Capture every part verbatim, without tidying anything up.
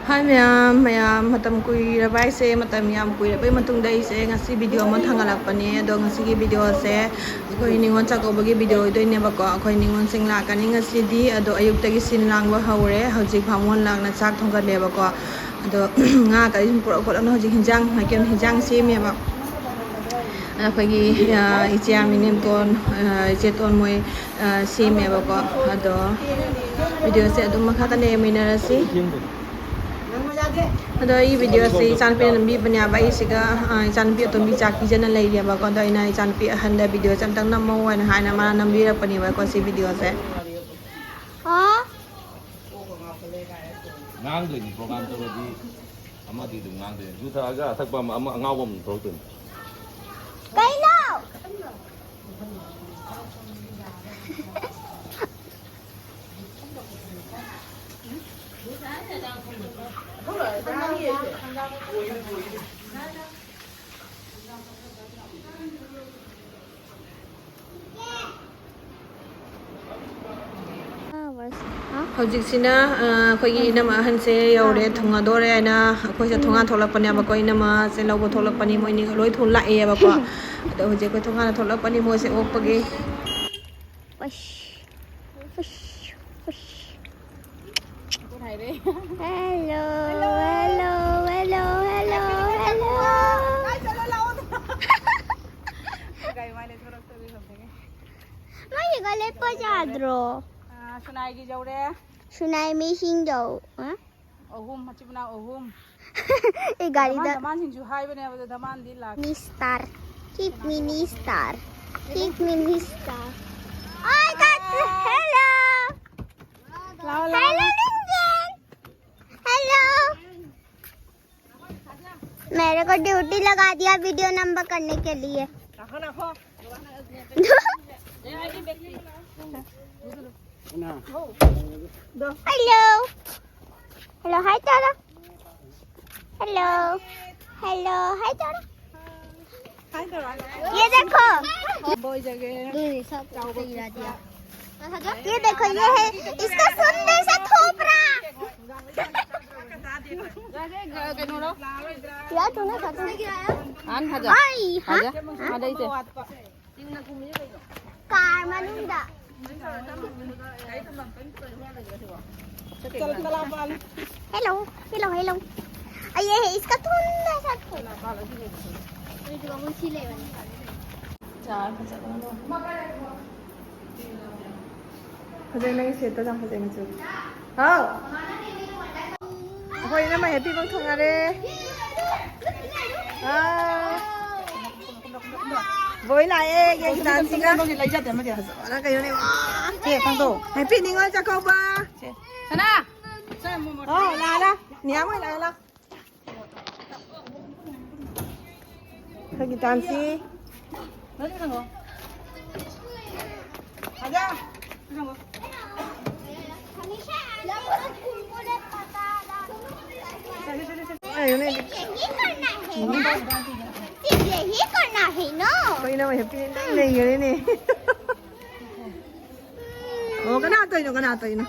ꯍꯥꯏ ꯃꯌꯥꯝ, ꯃꯌꯥꯝ, ꯃꯇꯝ ꯀꯨꯏꯔꯕ ꯍꯥꯏꯁꯦ, ꯃꯇꯝ ꯌꯥꯝ ꯀꯨꯏꯔꯕꯩ ꯃꯇꯨꯡꯗ ꯑꯩꯁꯦ ꯉꯁꯤ ꯚꯤꯗꯤꯑꯣ ꯑꯃ ꯊꯥꯡꯒꯠꯂꯛꯄꯅꯦ꯫ ꯑꯗꯣ ꯉꯁꯤꯒꯤ ꯚꯤꯗꯤꯑꯣꯁꯦ ꯑꯩꯈꯣꯏ ꯅꯤꯉꯣꯜ ꯆꯥꯛꯀꯧꯕꯒꯤ ꯚꯤꯗꯤꯑꯣ ꯑꯣꯏꯗꯣꯏꯅꯦꯕꯀꯣ꯫ ꯑꯩꯈꯣꯏ ꯅꯤꯉꯣꯜꯁꯤꯡ ꯂꯥꯛꯀꯅꯤ ꯉꯁꯤꯗꯤ꯫ ꯑꯗꯣ ꯑꯌꯨꯛꯇꯒꯤ ꯁꯤꯟ ꯂꯥꯡꯕ ꯍꯧꯔꯦ꯫ ꯍꯧꯖꯤꯛ ꯕꯥꯃꯣꯟ ꯂꯥꯛꯅ ꯆꯥꯛ ꯊꯣꯡꯒꯠꯂꯦꯕꯀꯣ꯫ ꯑꯗꯣ ꯉꯥ ꯀꯔꯤ ꯁꯨꯝ ꯄꯨꯔꯛ ꯈꯣꯠꯂꯛꯅ ꯍꯧꯖꯤꯛ ꯍꯤꯟꯖꯥꯡ, ꯃꯥꯏꯀꯩ ꯍꯤꯟꯖꯥꯡ ꯁꯦꯝꯃꯦꯕ꯫ ꯑꯩꯈꯣꯏꯒꯤ, ꯑ, ꯏꯆꯦ ꯌꯥꯝ ꯏꯅꯦꯝꯇꯣꯟ, ꯑ, ꯏꯆꯦ ꯇꯣꯟ ꯃꯣꯏ, ꯑ, ꯁꯦꯝꯃꯦꯕꯀꯣ꯫ ꯑꯗꯣ ꯚꯤꯗꯤꯑꯣꯁꯦ ꯑꯗꯨꯝ ꯃꯈꯥ ꯇꯥꯅ ꯌꯦꯡꯃꯤꯟꯅꯔꯁꯤ꯫ ꯑꯗꯣ ꯑꯩꯒꯤ ꯚꯤꯗꯤꯑꯣꯁꯦ ꯏꯆꯥꯅꯨꯄꯤꯅ ꯅꯝꯕꯤꯕꯅꯦꯕ꯫ ꯑꯩꯁꯤꯒ, ꯑ, ꯏꯆꯥꯅꯨꯄꯤ ꯑꯇꯣꯝꯕꯤ ꯆꯥꯛ ꯄꯤꯖꯅ ꯂꯩꯔꯦꯕꯀꯣ꯫ ꯑꯗꯣ ꯑꯩꯅ ꯏꯆꯥꯅꯨꯄꯤ ꯑꯍꯟꯗ ꯚꯤꯗꯤꯑꯣꯁꯦ ꯑꯝꯇꯪ ꯅꯝꯃꯛꯑꯣ ꯍꯥꯏꯅ ꯍꯥꯏꯅ ꯃꯥꯅ ꯅꯝꯕꯤꯔꯛꯄꯅꯦꯕꯀꯣ ꯁꯤ ꯚꯤꯗꯤꯑꯣꯁꯦ꯫ ꯍꯥ? ꯉꯥꯡꯗꯣꯏꯅꯤ, ꯄ꯭ꯔꯣꯒ꯭ꯔꯥꯝ ꯇꯧꯔꯗꯤ ꯑꯃꯗꯤ ꯑꯗꯨꯝ ꯉꯥꯡꯗꯣꯏꯅꯤ꯫ ꯌꯨ ꯊꯛꯑꯒ ꯑꯊꯛꯄ ꯑꯃ, ꯑꯃ ꯑꯉꯥꯎꯕ ꯑꯃ ꯊꯣꯛꯂꯛꯇꯣꯏꯅꯤ꯫ ꯀꯩꯅꯣ? ꯍꯧꯖꯤꯛꯁꯤꯅ, ꯑ, ꯑꯩꯈꯣꯏꯒꯤ ꯏꯅꯝꯃ ꯑꯍꯟꯁꯦ ꯌꯧꯔꯦ, ꯊꯨꯡꯉꯗꯣꯔꯦ ꯍꯥꯏꯅ ꯑꯩꯈꯣꯏꯁꯦ ꯊꯣꯡꯒꯥꯟ ꯊꯣꯛꯂꯛꯄꯅꯦꯕꯀꯣ꯫ ꯏꯅꯝꯃꯁꯦ ꯂꯧꯕ ꯊꯣꯛꯂꯛꯄꯅꯤ, ꯃꯣꯏꯅꯤ ꯂꯣꯏ ꯊꯣꯡ ꯂꯥꯛꯑꯦꯕꯀꯣ꯫ ꯑꯗꯣ ꯍꯧꯖꯤꯛ ꯑꯩꯈꯣꯏ ꯊꯣꯡꯒꯥꯟꯗ ꯊꯣꯛꯂꯛꯄꯅꯤ ꯃꯣꯏꯁꯦ ꯑꯣꯛꯄꯒꯤ꯫ ꯎꯁ, ꯎꯁ, ꯎꯁ꯫ Hello, hello, hello, hello, hello. ꯀꯥꯏ ꯆꯠꯂꯣ ꯂꯥꯛꯑꯣ꯫ ꯒꯥꯔꯤ ꯃꯥꯏꯅ ꯊꯣꯔꯛꯇꯕꯤ ꯈꯪꯗꯦ꯫ ꯃꯥꯒꯤ ꯒꯂꯦ ꯄꯖꯥꯗ꯭ꯔꯣ? ꯑꯥ, ꯁꯨꯅꯥꯏꯒꯤ ꯌꯧꯔꯦ꯫ ꯁꯨꯅꯥꯏ ꯃꯤꯁꯤꯡ ꯌꯧ-, ꯑ? ꯑꯍꯨꯝ, ꯃꯆꯤꯟ ꯃꯅꯥꯎ ꯑꯍꯨꯝ꯫ ꯑꯩ ꯒꯥꯔꯤꯗ ꯙꯃꯥꯟ, ꯙꯃꯥꯟꯁꯤꯡꯁꯨ ꯍꯥꯏꯕꯅꯦ, ꯑꯗꯣ ꯙꯃꯥꯟꯗꯤ ꯂꯥꯛ-, Minister. Kick minister. Kick minister. Oh my God! Hello! ꯂꯥꯛꯑꯣ, ꯂꯥꯛꯑꯣ, hello, ꯂꯥꯛꯑꯣ꯫ ꯅꯤꯡꯖꯦꯟ! Hello! मेरे को ड्यूटी लगा दिया वीडियो नंबर करने के लिए। हेलो। हेलो, हाय तारा। हेलो। हेलो, हाय तारा। ये देखो। ये देखो, ये है इसका सुंदर सा थोपरा। ꯌꯥꯗ꯭ꯔꯣ ꯅꯪ ꯁꯥꯇꯤꯟ? ꯑꯥꯟ ꯍꯥꯏꯖ꯫ ꯑꯩ, ꯍꯥ? ꯍꯥꯏꯖ꯫ ꯍꯥ? ꯍꯥꯏꯖ ꯏꯆꯦ꯫ ꯀꯥꯔ ꯃꯅꯨꯡꯗ꯫ Hello, hello, hello. ꯑꯩ, ꯑꯩ, ꯏꯁꯀ ꯊꯨꯟꯗ ꯆꯠꯈ꯭ꯔꯦ꯫ ꯑꯩꯁꯨ ꯃꯉꯣꯟ ꯁꯤ ꯂꯩꯕꯅꯤ꯫ ꯐꯖꯩ, ꯅꯪꯒꯤ ꯁꯦꯠꯇꯣ ꯌꯥꯝ ꯐꯖꯩ ꯃꯆꯨ꯫ ꯍꯥꯎ꯫ ꯑꯩꯈꯣꯏ ꯏꯅꯝꯃ ꯍꯦꯄꯤ ꯃꯪ ꯊꯨꯡꯅꯔꯦ꯫ ꯑꯥ꯫ ꯕꯣꯏ ꯂꯥꯛꯑꯦ, ꯌꯦꯡ ꯗꯥꯟꯁꯤꯒ꯫ ꯐꯖꯕꯅ ꯀꯩꯅꯣꯅꯦ, ꯋꯥ꯫ ꯁꯦ, ꯈꯪꯗꯣ꯫ ꯍꯦꯄꯤ ꯅꯤꯉꯣꯜ ꯆꯥꯛꯀꯧꯕ꯫ ꯁꯦ꯫ ꯁꯅꯥ꯫ ꯑꯣ, ꯂꯥꯛꯑꯦ, ꯂꯥꯛꯑꯦ꯫ ꯅꯤꯌꯥꯝ ꯍꯣꯏ ꯂꯥꯛꯑꯦ, ꯂꯥꯛꯑꯦ꯫ ꯑꯩꯈꯣꯏꯒꯤ ꯗꯥꯟꯁꯤ꯫ ꯑꯩꯈꯣꯏꯅ ꯃꯣꯏ ꯍꯦꯄꯤ ꯂꯩꯈꯔꯦꯅꯦ꯫ ꯑꯣ, ꯀꯅꯥ ꯇꯧꯔꯤꯅꯣ, ꯀꯅꯥ ꯇꯧꯔꯤꯅꯣ?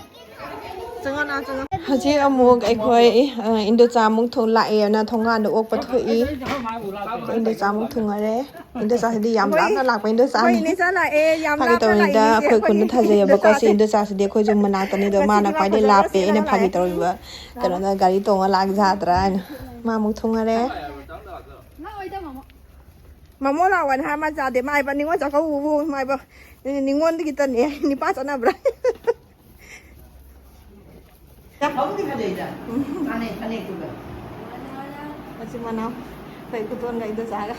ꯆꯪꯉꯣ, ꯅꯥ, ꯆꯪꯉꯣ꯫ ꯍꯧꯖꯤꯛ ꯑꯃꯨꯛ ꯑꯩꯈꯣꯏ, ꯑ, ꯏꯟꯗꯣꯆꯥ ꯑꯃꯨꯛ ꯊꯣꯡ ꯂꯥꯛꯑꯦꯅ ꯊꯣꯡꯒꯥꯟꯗ ꯑꯣꯛꯄ ꯊꯣꯛꯏ꯫ ꯏꯟꯗꯣꯆꯥ ꯑꯃꯨꯛ ꯊꯨꯡꯉꯔꯦ꯫ ꯏꯟꯗꯣꯆꯥꯁꯤꯗꯤ ꯌꯥꯝ ꯑꯩꯈꯣꯏ, ꯂꯥꯞꯅ ꯂꯥꯛꯄ ꯏꯟꯗꯣꯆꯥꯅꯤ꯫ ꯑꯩꯈꯣꯏ ꯏꯟꯗꯣꯆꯥ ꯂꯥꯛꯑꯦ, ꯌꯥꯝ ꯐꯥꯒꯤ ꯂꯥꯞꯅ ꯇꯧꯅꯤꯗ, ꯂꯥꯛꯏꯅꯦ ꯏꯆꯦ, ꯑꯩꯈꯣꯏ ꯈꯨꯟꯗ ꯑꯩꯈꯣꯏ ꯊꯥꯖꯩꯌꯦꯕꯀꯣ꯫ ꯁꯤ ꯏꯟꯗꯣꯆꯥꯁꯦ꯫ ꯏꯟꯗꯣꯆꯥꯁꯤꯗꯤ ꯑꯩꯈꯣꯏꯁꯨ ꯃꯅꯥꯛꯇꯅꯤ, ꯑꯗꯣ ꯉꯁꯤꯗꯤ ꯃꯥꯅ ꯃꯥ ꯈ꯭ꯋꯥꯏꯗꯩ ꯐꯖꯕ ꯂꯥꯞꯄꯦ, ꯁꯦꯠꯂꯒ ꯑꯩꯅ ꯐꯥꯒꯤ ꯂꯥꯛꯑꯦ꯫ ꯇꯧꯔꯤꯕ꯫ ꯀꯩꯅꯣꯗ ꯒꯥꯔꯤ ꯇꯣꯡꯉ ꯂꯥꯛ ꯌꯥꯗ꯭ꯔꯥ ꯍꯥꯏꯅ꯫ ꯃꯥ ꯑꯃꯨꯛ ꯊꯨꯡꯉꯔꯦ꯫ ꯃꯃꯣ ꯂꯥꯛꯑꯣꯅ ꯍꯥꯏ ꯃꯥ ꯆꯥꯗꯦ꯫ ꯃꯥ ꯍꯥꯏꯕ ꯅꯤꯉꯣꯜ ꯆꯥꯛꯀꯧꯕꯕꯨ ꯃꯥ ꯍꯥꯏꯕ ꯅꯤꯉꯣꯟꯗꯒꯤ ꯇꯟꯅꯦ꯫ ꯅꯤꯄꯥ ꯆꯠꯅꯕ꯭ꯔꯥ? ꯆꯥꯛꯍꯥꯎꯗꯤ ꯐꯖꯩꯗ꯫ ꯐꯅꯦꯛ, ꯐꯅꯦꯛꯇꯨꯒ꯫ ꯃꯆꯤꯟ ꯃꯅꯥꯎ ꯑꯩꯈꯣꯏ ꯈꯨꯇꯣꯟꯒ ꯏꯟꯗꯣꯆꯥꯒ꯫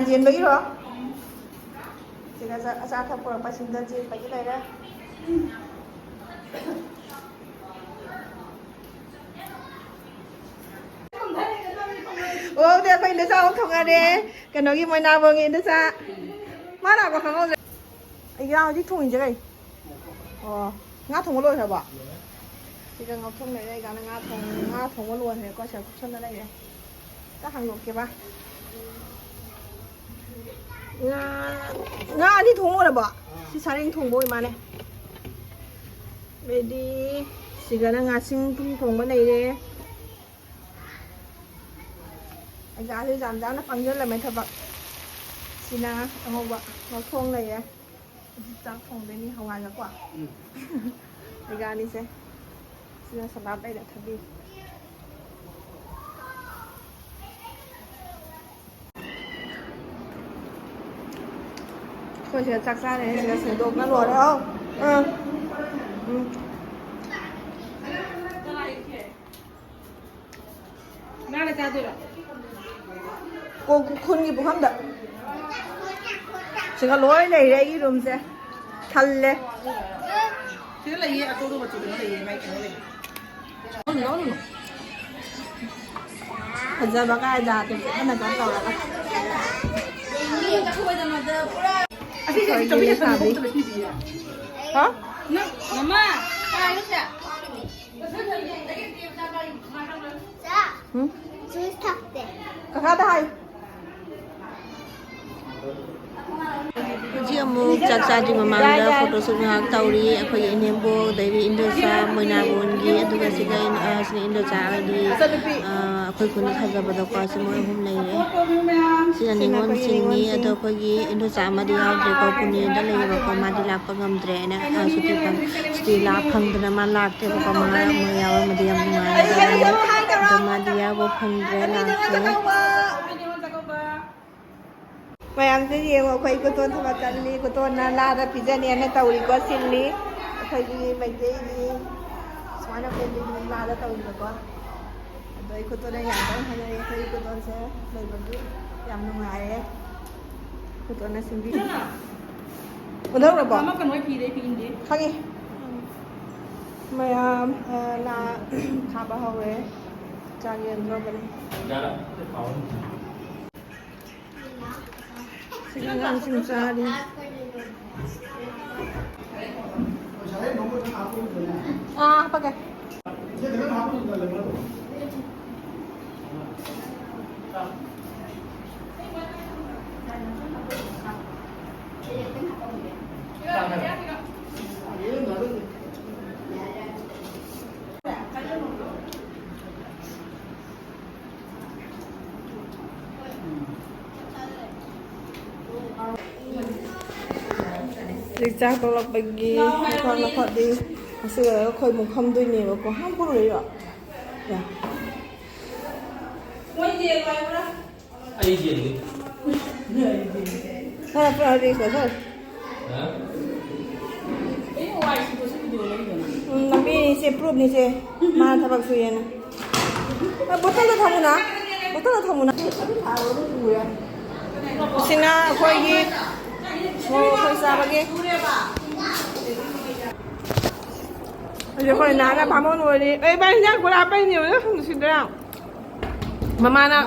ꯆꯦꯟꯕꯒꯤꯔꯣ? ꯁꯤꯒ ꯑꯆꯥ-, ꯑꯆꯥ ꯑꯊꯛ ꯄꯨꯔꯛꯄꯁꯤꯡꯗ ꯆꯦꯟꯕꯒꯤ ꯂꯩꯔꯦ꯫ ꯑꯣ, ꯗꯦ ꯑꯩꯈꯣꯏ ꯏꯟꯗꯣꯆꯥ ꯑꯃꯨꯛ ꯊꯣꯡꯉꯔꯦ꯫ ꯀꯩꯅꯣꯒꯤ ꯃꯣꯏꯅꯥꯕꯣꯡꯒꯤ ꯏꯟꯗꯣꯆꯥ꯫ ꯃꯥ ꯂꯥꯛꯄ ꯈꯪꯍꯧꯗ꯭ꯔꯦ꯫ ꯑꯩ ꯉꯥ ꯍꯧꯖꯤꯛ ꯊꯣꯡꯉꯤꯁꯦ ꯀꯩ? ꯑꯣ, ꯉꯥ ꯊꯣꯡꯕ ꯂꯣꯏꯈ꯭ꯔꯕꯣ? ꯁꯤꯒ ꯉꯧꯊꯣꯡ ꯂꯩꯔꯦ, ꯑꯩ ꯉꯥ ꯊꯣꯡ-, ꯉꯥ ꯊꯣꯡꯕ ꯂꯣꯏꯈ꯭ꯔꯦꯀꯣ, ꯁꯤꯗ ꯀꯨꯞꯁꯟꯅ ꯂꯩꯔꯦ꯫ ꯑꯝꯇ ꯍꯥꯡꯗꯣꯛꯀꯦꯕ꯫ ꯉꯥ, ꯉꯥ ꯑꯅꯤ ꯊꯣꯡ ꯂꯣꯏꯔꯕꯣ? ꯁꯤ ꯁꯥꯔꯦꯡ ꯊꯣꯡꯕ ꯑꯣꯏ ꯃꯥꯜꯂꯦ꯫ Ready, ꯁꯤꯒꯅ ꯉꯥꯁꯤꯡ ꯊꯨꯝ ꯊꯣꯡꯕ ꯂꯩꯔꯦ꯫ ꯑꯩꯒꯥꯁꯦ ꯌꯥꯝ ꯌꯥꯝꯅ ꯄꯪꯖꯜꯂꯝꯃꯦ ꯊꯕꯛ꯫ ꯁꯤꯅ ꯑꯉꯧꯕ ꯉꯧꯊꯣꯡ ꯂꯩꯔꯦ꯫ ꯍꯧꯖꯤꯛ ꯆꯥꯛ ꯊꯣꯡꯗꯣꯏꯅꯤ ꯍꯋꯥꯏꯒꯀꯣ꯫ ꯎꯝ꯫ ꯑꯩꯒꯥꯅꯤꯁꯦ꯫ ꯁꯤꯅ ꯁꯂꯥꯠ ꯂꯩꯔꯦ ꯊꯕꯤ꯫ ꯑꯩꯈꯣꯏ ꯁꯤꯗ ꯆꯥꯛ ꯆꯥꯔꯦ, ꯁꯤꯗ ꯁꯦꯡꯗꯣꯛꯅ ꯂꯣꯏꯔꯦ꯫ ꯑꯧ꯫ ꯑꯥ꯫ ꯎꯝ꯫ ꯀꯣ-, ꯈꯨꯟꯒꯤ ꯄꯨꯈꯝꯗ꯫ ꯁꯤꯒ ꯂꯣꯏ ꯂꯩꯔꯦ ꯑꯩꯒꯤ ꯔꯨꯝꯁꯦ꯫ ꯊꯜꯂꯦ꯫ ꯁꯤꯗ ꯂꯩꯌꯦ, ꯑꯇꯣꯞꯄ ꯃꯆꯨꯗꯅ ꯂꯩꯌꯦ, ꯃꯥꯏ ꯀꯩꯅꯣ ꯂꯩꯌꯦ꯫ ꯂꯧꯔꯨꯅꯨ, ꯂꯧꯔꯨꯅꯨ꯫ ꯐꯖꯕ ꯀꯥꯏ ꯖꯥꯠꯇꯤ ꯐꯖꯅ ꯀꯩꯅꯣ ꯇꯧꯔꯒ꯫ ꯑꯁꯤ, ꯑꯁꯤ, ꯑꯁꯤ, ꯆꯧꯀ꯭ꯔꯤꯁꯦ ꯐꯖꯅ ꯃꯑꯣꯡ ꯇꯧꯔ ꯁꯤꯕꯤꯌꯦ꯫ ꯍꯥ? ꯅꯪ, ꯃꯃꯥ, ꯀꯥꯏꯅꯣ ꯁꯦ? ꯎꯝ? ꯖꯨꯁ ꯊꯛꯇꯦ꯫ ꯀꯀꯥꯗ ꯍꯥꯏ꯫ ꯍꯧꯖꯤꯛ ꯑꯃꯨꯛ ꯆꯥꯛ ꯆꯥꯗ꯭ꯔꯤ ꯃꯃꯥꯡꯗ ꯌꯥꯏ, ꯌꯥꯏ꯫ ꯐꯣꯇꯣꯁꯨꯠ ꯉꯥꯏꯍꯥꯛ ꯇꯧꯔꯤ꯫ ꯑꯩꯈꯣꯏꯒꯤ ꯏꯅꯦꯝꯕꯣꯛ, ꯑꯗꯩꯗꯤ ꯏꯟꯗꯣꯆꯥ ꯃꯣꯏꯅꯥꯒꯣꯟꯒꯤ, ꯑꯗꯨꯒ ꯁꯤꯗ ꯑꯩꯅ, ꯑ, ꯁꯤꯅ ꯏꯟꯗꯣꯆꯥ ꯍꯥꯏꯗꯤ, ꯃꯆꯟꯅꯨꯄꯤ꯫ ꯑ, ꯑꯩꯈꯣꯏ ꯈꯨꯟꯗ ꯊꯥꯖꯕꯗꯣꯀꯣ, ꯁꯤ ꯃꯣꯏ ꯑꯍꯨꯝ ꯂꯩꯔꯦ꯫ ꯁꯄꯣꯔꯠ ꯇꯧꯕꯤꯌꯨ ꯃꯌꯥꯝ꯫ ꯁꯤꯅ ꯁꯤꯅ ꯅꯤꯉꯣꯜ ꯑꯩꯈꯣꯏꯒꯤ ꯁꯤꯡꯉꯤ, ꯅꯤꯉꯣꯜꯁꯤꯡ꯫ ꯑꯗꯣ ꯑꯩꯈꯣꯏꯒꯤ ꯏꯟꯗꯣꯆꯥ ꯑꯃꯗꯤ ꯌꯥꯎꯗ꯭ꯔꯦꯀꯣ, ꯄꯨꯅꯦꯗ ꯂꯩꯌꯦꯕꯀꯣ, ꯃꯥꯗꯤ ꯂꯥꯛꯄ ꯉꯝꯗ꯭ꯔꯦꯅ, ꯑ, ꯁꯨꯇꯤ ꯐꯪ-, ꯁꯨꯇꯤ ꯂꯥ ꯐꯪꯗꯅ ꯃꯥ ꯂꯥꯛꯇ꯭ꯔꯦꯕꯀꯣ, ꯃꯥ ꯃꯣꯏ ꯌꯥꯎꯔꯝꯃꯗꯤ ꯌꯥꯝ ꯅꯨꯡꯉꯥꯏꯒꯗꯕꯅꯤ꯫ ꯑꯗꯣ ꯃꯥꯗꯤ ꯌꯥꯎꯕ ꯐꯪꯗ꯭ꯔꯦ, ꯂꯥꯛꯇ꯭ꯔꯦ꯫ ꯃꯌꯥꯝꯁꯦ ꯌꯦꯡꯉꯣ, ꯑꯩꯈꯣꯏ ꯏꯀꯣꯇꯣꯟ ꯊꯕꯛ ꯀꯜꯂꯤ, ꯏꯀꯣꯇꯣꯟꯅ ꯂꯥꯗ ꯄꯤꯖꯅꯦꯅ ꯇꯧꯔꯤꯀꯣ, ꯁꯤꯜꯂꯤ꯫ ꯑꯩꯈꯣꯏꯒꯤ ꯃꯩꯇꯩꯒꯤ ꯁꯨꯃꯥꯏꯅ ꯑꯩꯈꯣꯏꯒꯤ ꯂꯥꯗ ꯇꯧꯔꯤꯕꯀꯣ꯫ ꯑꯗꯣ ꯏꯀꯣꯇꯣꯟꯅ ꯌꯥꯝ ꯀꯟꯅ ꯍꯣꯠꯅꯔꯤ꯫ ꯑꯩꯈꯣꯏ ꯏꯀꯣꯇꯣꯟꯁꯦ ꯂꯩꯕꯒꯤ ꯌꯥꯝ ꯅꯨꯡꯉꯥꯏꯔꯦ꯫ ꯏꯀꯣꯇꯣꯟꯅ ꯁꯤꯟꯕꯤ-, ꯑꯣꯟꯊꯣꯛꯈ꯭ꯔꯕꯣ? ꯃꯃꯥ ꯀꯩꯅꯣ ꯐꯤꯗꯩ ꯐꯤ ꯏꯟꯗꯦ꯫ ꯈꯪꯉꯤ꯫ ꯃꯌꯥꯝ, ꯑ, ꯂꯥ ꯊꯥꯕ ꯍꯧꯔꯦ꯫ ꯆꯥꯛ ꯌꯦꯟꯗ꯭ꯔꯣꯕꯅꯤ꯫ ꯁꯤꯗ ꯑꯉꯥꯡꯁꯤꯡ ꯆꯥꯔꯤ꯫ ꯑꯥ, ꯍꯥꯞꯄꯒꯦ꯫ ꯍꯧꯖꯤꯛ ꯆꯥꯛ ꯇꯣꯛꯂꯛꯄꯒꯤ ꯄꯣꯊꯥ ꯂꯧꯈꯠꯂꯤ꯫ ꯑꯁꯤ ꯂꯣꯏꯔꯒ ꯑꯩꯈꯣꯏ ꯑꯃꯨꯛ ꯐꯝꯗꯣꯏꯅꯦꯕꯀꯣ꯫ ꯍꯥꯝ ꯄꯨꯔꯛꯏꯔꯣ? ꯌꯥ꯫ ꯑꯩ ꯌꯦꯡꯒꯦ꯫ ꯈꯔ ꯄꯨꯔꯛꯑꯗꯤ ꯁꯤꯗ ꯁꯣꯏ꯫ ꯍꯥ? ꯎꯝ, ꯂꯝꯕꯤꯅꯤꯁꯦ, ꯄ꯭ꯔꯨꯞꯅꯤꯁꯦ꯫ ꯃꯥ ꯊꯕꯛ ꯁꯨꯏꯌꯦꯅ꯫ ꯑ, ꯕꯣꯇꯜꯗ ꯊꯝꯃꯨꯅ꯫ ꯕꯣꯇꯜꯗ ꯊꯝꯃꯨꯅ꯫ ꯁꯤꯅ ꯑꯩꯈꯣꯏꯒꯤ ꯃꯣꯔꯣꯛ ꯑꯩꯈꯣꯏ ꯆꯥꯕꯒꯤ꯫ ꯍꯧꯖꯤꯛ ꯑꯩꯈꯣꯏ ꯅꯥꯟꯅ ꯕꯥꯃꯣꯟ ꯑꯣꯏꯔꯤ꯫ ꯑꯩ ꯚꯥꯏ ꯍꯤꯟꯖꯥꯡ ꯄꯨꯔꯥ ꯄꯩꯅꯦꯕ ꯅꯨꯡꯁꯤꯗ꯭ꯔꯥ? ꯃꯃꯥꯅ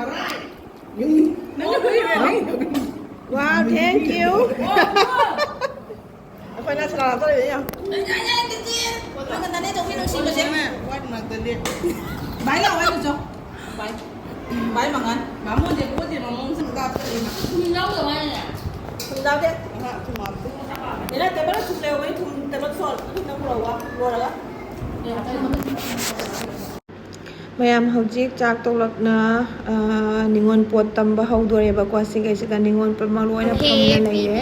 Wow, thank you. ꯑꯩꯈꯣꯏꯅ ꯁꯂꯥꯠ ꯇꯧꯔꯤꯕ ꯌꯦꯡꯉꯣ꯫ ꯅꯪꯒ ꯅꯅꯦ ꯇꯧꯕꯤ ꯅꯨꯡꯁꯤꯕꯁꯦ꯫ ꯚꯥꯏ ꯂꯥꯛꯑꯣ ꯍꯥꯏꯗꯨꯁꯨ꯫ ꯚꯥꯏ꯫ ꯚꯥꯏ ꯃꯉꯥꯟ꯫ ꯕꯥꯃꯣꯟꯁꯦ ꯄꯣꯠꯁꯦ ꯃꯃꯣꯟ ꯁꯨꯝ ꯀꯥꯞꯇꯣꯏꯅꯦ꯫ ꯊꯨꯝ ꯌꯥꯎꯗꯕ ꯍꯥꯏꯅꯦ꯫ ꯊꯨꯝ ꯌꯥꯎꯗꯦ꯫ ꯑꯍꯥ, ꯊꯨꯝ ꯍꯥꯞꯇꯦ꯫ ꯍꯦꯔꯥ, ꯇꯦꯕꯜ ꯊꯨꯝ ꯂꯩꯍꯧꯕꯅꯤ, ꯊꯨꯝ ꯇꯦꯕꯜ ꯁꯣꯜ ꯑꯗꯨꯝꯅ ꯄꯨꯔꯛꯎ, ꯂꯣꯏꯔꯒ꯫ ꯃꯌꯥꯝ ꯍꯧꯖꯤꯛ ꯆꯥꯛ ꯇꯣꯛꯂꯛꯅ, ꯑ, ꯅꯤꯉꯣꯜ ꯄꯣꯠ ꯇꯝꯕ ꯍꯧꯗꯣꯔꯦꯕꯀꯣ꯫ ꯁꯤꯈꯩꯁꯤꯗ ꯅꯤꯉꯣꯜ ꯄꯣꯠ ꯃꯔꯨ ꯑꯣꯏꯅ ꯐꯝꯅ ꯂꯩꯔꯦ꯫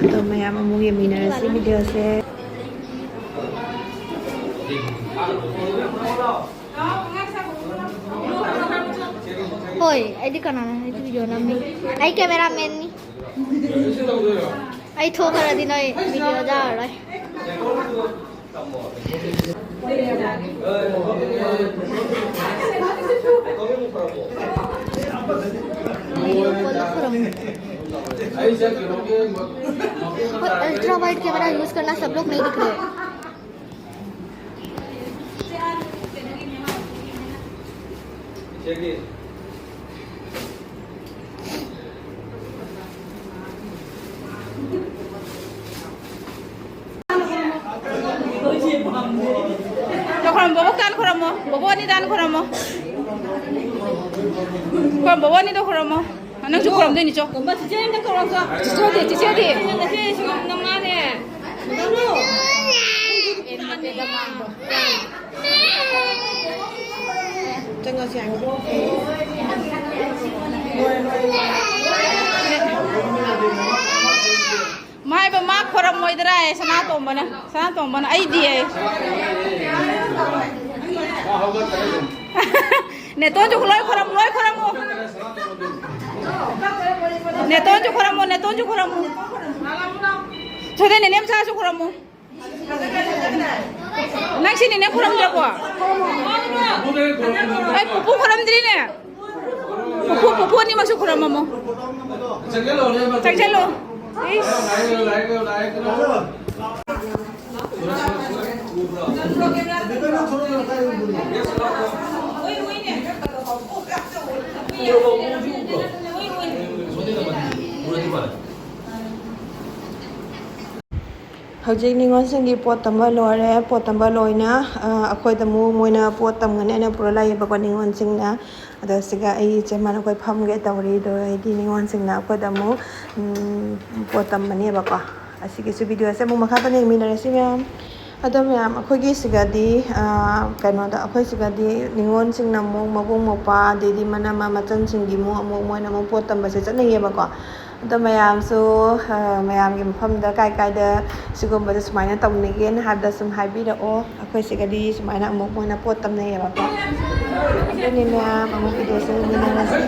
ꯑꯗꯣ ꯃꯌꯥꯝ ꯑꯃꯨꯛ ꯌꯦꯡꯃꯤꯟꯅꯔꯁꯤ ꯚꯤꯗꯤꯑꯣꯁꯦ꯫ ꯍꯣꯏ, ꯑꯩꯗꯤ ꯀꯅꯥꯅꯣ? ꯑꯩꯗꯤ ꯚꯤꯗꯤꯑꯣ ꯅꯝꯃꯤ꯫ ꯑꯩ ꯀꯦꯃꯦꯔꯥꯃꯦꯟꯅꯤ꯫ ꯑꯩ ꯊꯣꯛꯈ꯭ꯔꯗꯤ ꯅꯣꯏ ꯚꯤꯗꯤꯑꯣ ꯌꯥꯔꯔꯣꯏ꯫ वीडियो कॉल रखो। अल्ट्रा वाइड कैमरा यूज़ करना, सब लोग नहीं दिख रहे। ꯈꯨꯔꯝ, ꯕꯣꯕꯣꯛ ꯇꯥꯟ ꯈꯨꯔꯝꯃꯣ, ꯕꯣꯕꯣꯛ ꯑꯅꯤ ꯇꯥꯟ ꯈꯨꯔꯝꯃꯣ꯫ ꯈꯨꯔꯝ, ꯕꯣꯕꯣꯛ ꯑꯅꯤꯗꯣ ꯈꯨꯔꯝꯃꯣ꯫ ꯅꯪꯁꯨ ꯈꯨꯔꯝꯗꯣꯏꯅꯤ, ꯆꯣ꯫ ꯆꯤꯆꯦ ꯑꯝꯇ ꯀꯧꯔꯛꯑꯣ, ꯆꯣ꯫ ꯆꯤꯆꯦꯗꯤ, ꯆꯤꯆꯦꯗꯤ꯫ ꯅꯆꯦꯁꯨ ꯅꯃꯥꯅꯦ꯫ ꯆꯪꯉꯁꯤ ꯍꯥꯏꯕ꯫ ꯃꯥꯏ ꯃꯥ ꯈꯣꯔꯝꯃꯣꯏꯗ꯭ꯔꯥ ꯍꯥꯏ, ꯁꯅꯥꯇꯣꯝꯕꯅ꯫ ꯁꯅꯥꯇꯣꯝꯕꯅ ꯑꯩꯗꯤ ꯍꯥꯏ꯫ ꯅꯦꯇꯣꯟꯁꯨ ꯂꯣꯏ ꯈꯣꯔꯝ, ꯂꯣꯏ ꯈꯣꯔꯝꯃꯨ꯫ ꯅꯦꯇꯣꯟꯁꯨ ꯈꯣꯔꯝꯃꯨ, ꯅꯦꯇꯣꯟꯁꯨ ꯈꯣꯔꯝꯃꯨ꯫ ꯁꯣꯏꯗ ꯅꯦꯅꯦ ꯃꯆꯥꯁꯨ ꯈꯣꯔꯝꯃꯨ꯫ ꯅꯪ ꯁꯤ ꯅꯦꯅꯦ ꯈꯨꯔꯝꯗ꯭ꯔꯕꯣ? ꯑꯩ ꯄꯨꯄꯨ ꯈꯨꯔꯝꯗ꯭ꯔꯤꯅꯦ꯫ ꯄꯨꯄꯨ, ꯄꯨꯄꯨ ꯑꯅꯤꯃꯛꯁꯨ ꯈꯨꯔꯝꯃꯝꯃꯣ꯫ ꯆꯪꯁꯜꯂꯣ꯫ ꯏꯁ꯫ ꯍꯧꯖꯤꯛ ꯅꯤꯉꯣꯜꯁꯤꯡꯒꯤ ꯄꯣꯠ ꯇꯝꯕ ꯂꯣꯏꯔꯦ꯫ ꯄꯣꯠ ꯇꯝꯕ ꯂꯣꯏꯅ, ꯑ, ꯑꯩꯈꯣꯏꯗ ꯑꯃꯨꯛ ꯃꯣꯏꯅ ꯄꯣꯠ ꯇꯝꯒꯅꯤ ꯍꯥꯏꯅ ꯄꯨꯔ ꯂꯥꯛꯑꯦꯕꯀꯣ, ꯅꯤꯉꯣꯜꯁꯤꯡꯅ꯫ ꯑꯗꯣ ꯁꯤꯒ ꯑꯩ ꯏꯆꯦ ꯃꯥꯅ ꯑꯩꯈꯣꯏ ꯐꯝꯒꯦ ꯇꯧꯔꯤ꯫ ꯑꯗꯣ ꯑꯩꯗꯤ ꯅꯤꯉꯣꯜꯁꯤꯡꯅ ꯑꯩꯈꯣꯏꯗ ꯑꯃꯨꯛ, ꯎꯝ, ꯄꯣꯠ ꯇꯝꯕꯅꯦꯕꯀꯣ꯫ ꯑꯁꯤꯒꯤꯁꯨ ꯚꯤꯗꯤꯑꯣꯁꯦ ꯑꯃꯨꯛ ꯃꯈꯥ ꯇꯥꯅ ꯌꯦꯡꯃꯤꯟꯅꯔꯁꯤ ꯃꯌꯥꯝ꯫ ꯑꯗꯣ ꯃꯌꯥꯝ, ꯑꯩꯈꯣꯏꯒꯤ ꯁꯤꯒꯗꯤ, ꯑ, ꯀꯩꯅꯣꯗ, ꯑꯩꯈꯣꯏ ꯁꯤꯒꯗꯤ ꯅꯤꯉꯣꯜꯁꯤꯡꯅ ꯑꯃꯨꯛ ꯃꯕꯨꯡ ꯃꯧꯄ꯭ꯋꯥ, ꯑꯗꯩꯗꯤ ꯃꯅꯝꯃ ꯃꯆꯟꯁꯤꯡꯒꯤ ꯑꯃꯨꯛ, ꯑꯃꯨꯛ ꯃꯣꯏꯅ ꯑꯃꯨꯛ ꯄꯣꯠ ꯇꯝꯕꯁꯦ ꯆꯠꯅꯩꯌꯦꯕꯀꯣ꯫ ꯑꯗꯣ ꯃꯌꯥꯝꯁꯨ, ꯑ, ꯃꯌꯥꯝꯒꯤ ꯃꯐꯝꯗ ꯀꯥꯏ ꯀꯥꯏꯗ ꯁꯤꯒꯨꯝꯕꯁꯦ ꯁꯨꯃꯥꯏꯅ ꯇꯧꯅꯒꯦꯅ ꯍꯥꯏꯕꯗ ꯁꯨꯝ ꯍꯥꯏꯕꯤꯔꯛꯑꯣ꯫ ꯑꯩꯈꯣꯏ ꯁꯤꯒꯗꯤ ꯁꯨꯃꯥꯏꯅ ꯑꯃꯨꯛ ꯃꯣꯏꯅ ꯄꯣꯠ ꯇꯝꯅꯩꯌꯦꯕꯀꯣ꯫ ꯑꯗꯨꯅꯤ ꯃꯌꯥꯝ, ꯑꯃꯨꯛ ꯚꯤꯗꯤꯑꯣꯁꯦ ꯌꯦꯡꯃꯤꯟꯅꯔꯁꯤ꯫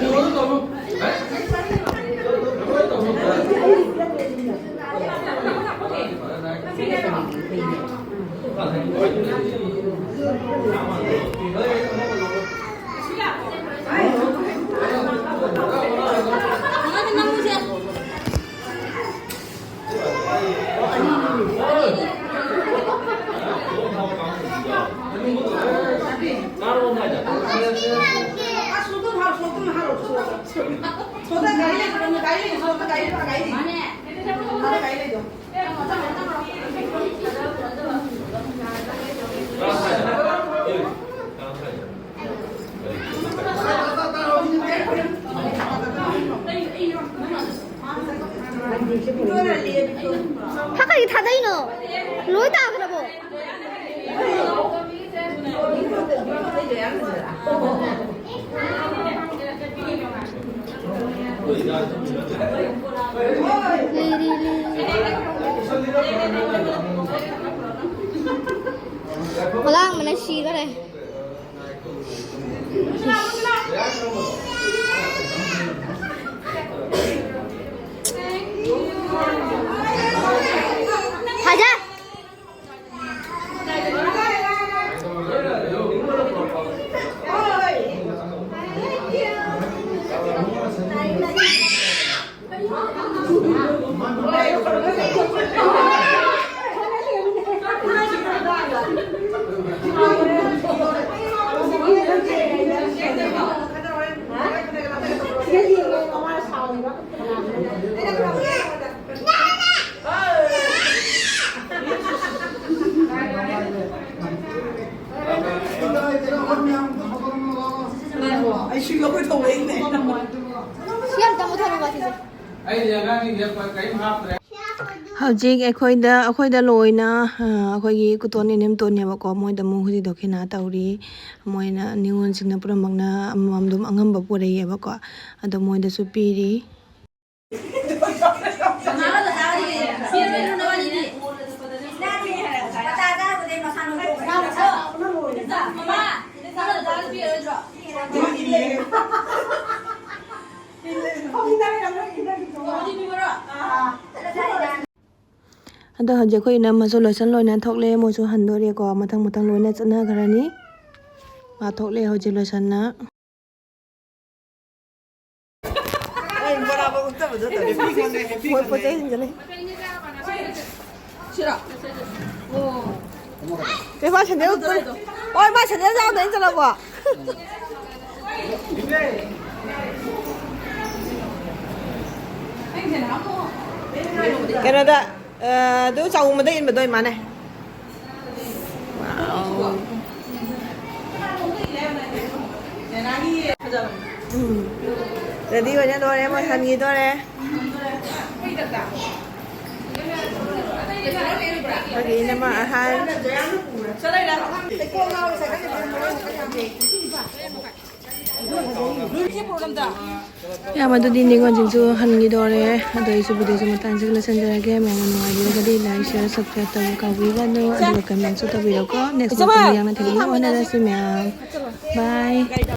ꯐꯀꯩ ꯊꯥꯗꯩꯅꯣ? ꯂꯣꯏ ꯇꯥꯈ꯭ꯔꯕꯣ? ꯂꯤꯔꯤ ꯂꯤꯔꯤ꯫ ꯈꯨꯂꯥꯡꯕꯅ ꯁꯤꯗꯣꯔꯦ꯫ ꯍꯥꯏꯖ꯫ ꯑꯩꯁꯨ ꯂꯧꯔꯣꯏ ꯊꯧꯔꯛꯏꯅꯦ꯫ ꯁꯤ ꯑꯝꯇ ꯃꯨꯠꯊꯠꯂꯨꯕ ꯁꯤꯁꯦ꯫ ꯑꯩꯗꯤ ꯑꯉꯥꯡꯒꯤ ꯌꯦꯛꯄ ꯀꯔꯤꯝ ꯍꯥꯞꯇ꯭ꯔꯦ꯫ ꯍꯧꯖꯤꯛ ꯑꯩꯈꯣꯏꯗ, ꯑꯩꯈꯣꯏꯗ ꯂꯣꯏꯅ, ꯑ, ꯑꯩꯈꯣꯏꯒꯤ ꯀꯨꯇꯣꯟ ꯏꯅꯦꯝꯇꯣꯟꯅꯦꯕꯀꯣ, ꯃꯣꯏꯗ ꯑꯃꯨꯛ ꯍꯧꯖꯤꯛ ꯗꯈꯤꯅꯥ ꯇꯧꯔꯤ꯫ ꯃꯣꯏꯅ ꯅꯤꯉꯣꯜꯁꯤꯡꯅ ꯄꯨꯝꯅꯃꯛꯅ ꯑꯃꯃꯝ ꯑꯗꯨꯝ ꯑꯉꯝꯕ ꯄꯨꯔꯛꯑꯦꯕꯀꯣ, ꯑꯗꯣ ꯃꯣꯏꯗꯁꯨ ꯄꯤꯔꯤ꯫ ꯑꯗꯣ ꯍꯧꯖꯤꯛ ꯑꯩꯈꯣꯏ ꯏꯅꯝꯃꯁꯨ ꯂꯣꯏꯁꯟ ꯂꯣꯏꯅ ꯊꯣꯛꯂꯦ, ꯃꯣꯏꯁꯨ ꯍꯟꯗꯣꯔꯦꯀꯣ, ꯃꯊꯪ ꯃꯊꯪ ꯂꯣꯏꯅ ꯆꯠꯅꯈ꯭ꯔꯅꯤ꯫ ꯃꯥ ꯊꯣꯛꯂꯦ ꯍꯧꯖꯤꯛ ꯂꯣꯏꯁꯟꯅ꯫ ꯃꯣꯏ ꯄꯣꯠ ꯆꯩ ꯍꯟꯖꯜꯂꯦ꯫ ꯁꯤꯔꯣ? ꯑꯣ꯫ ꯏꯃꯥ ꯁꯦꯟꯗꯜ ꯎꯞꯄ-, ꯍꯣꯏ, ꯏꯃꯥ ꯁꯦꯟꯗꯜ ꯌꯥꯎꯗ ꯑꯩꯅ ꯆꯠꯂꯕꯣ? ꯀꯩꯅꯣꯗ, ꯑ, ꯑꯗꯨ ꯆꯥꯎꯃꯗ ꯏꯟꯕꯗꯣ ꯏꯃꯥꯅꯦ꯫ ꯎꯝ꯫ ꯔꯦꯗꯤ ꯑꯣꯏꯅ ꯂꯣꯏꯔꯦ, ꯃꯣꯏ ꯍꯟꯈꯤꯗꯣꯔꯦ꯫ ꯑꯩꯈꯣꯏꯒꯤ ꯏꯅꯝꯃ ꯑꯍꯟ꯫ ꯌꯥꯝ ꯑꯗꯨꯗꯤ ꯅꯤꯉꯣꯜꯁꯤꯡꯁꯨ ꯍꯟꯈꯤꯗꯣꯔꯦ꯫ ꯑꯗꯣ ꯑꯩꯁꯨ ꯚꯤꯗꯤꯑꯣꯁꯦ ꯃꯇꯥꯡꯁꯤꯗ ꯂꯣꯏꯁꯤꯟꯖꯔꯒꯦ꯫ ꯃꯌꯥꯝꯅ ꯅꯨꯡꯉꯥꯏꯕꯤꯔꯒꯗꯤ ꯂꯥꯏꯛ, ꯁꯤꯌꯔ, ꯁꯕꯁꯀ꯭ꯔꯥꯏꯕ ꯇꯧꯕ ꯀꯥꯎꯕꯤꯒꯅꯨ꯫ ꯑꯗꯨꯒ ꯀꯃꯦꯟꯁꯨ ꯇꯧꯕꯤꯔꯛꯎꯀꯣ꯫ ꯅꯦꯛꯁ ꯚꯤꯗꯤꯑꯣ ꯌꯥꯝꯅ ꯊꯦꯡꯅꯅꯕ ꯍꯣꯠꯅꯔꯁꯤ ꯃꯌꯥꯝ꯫ ꯕꯥꯏ꯫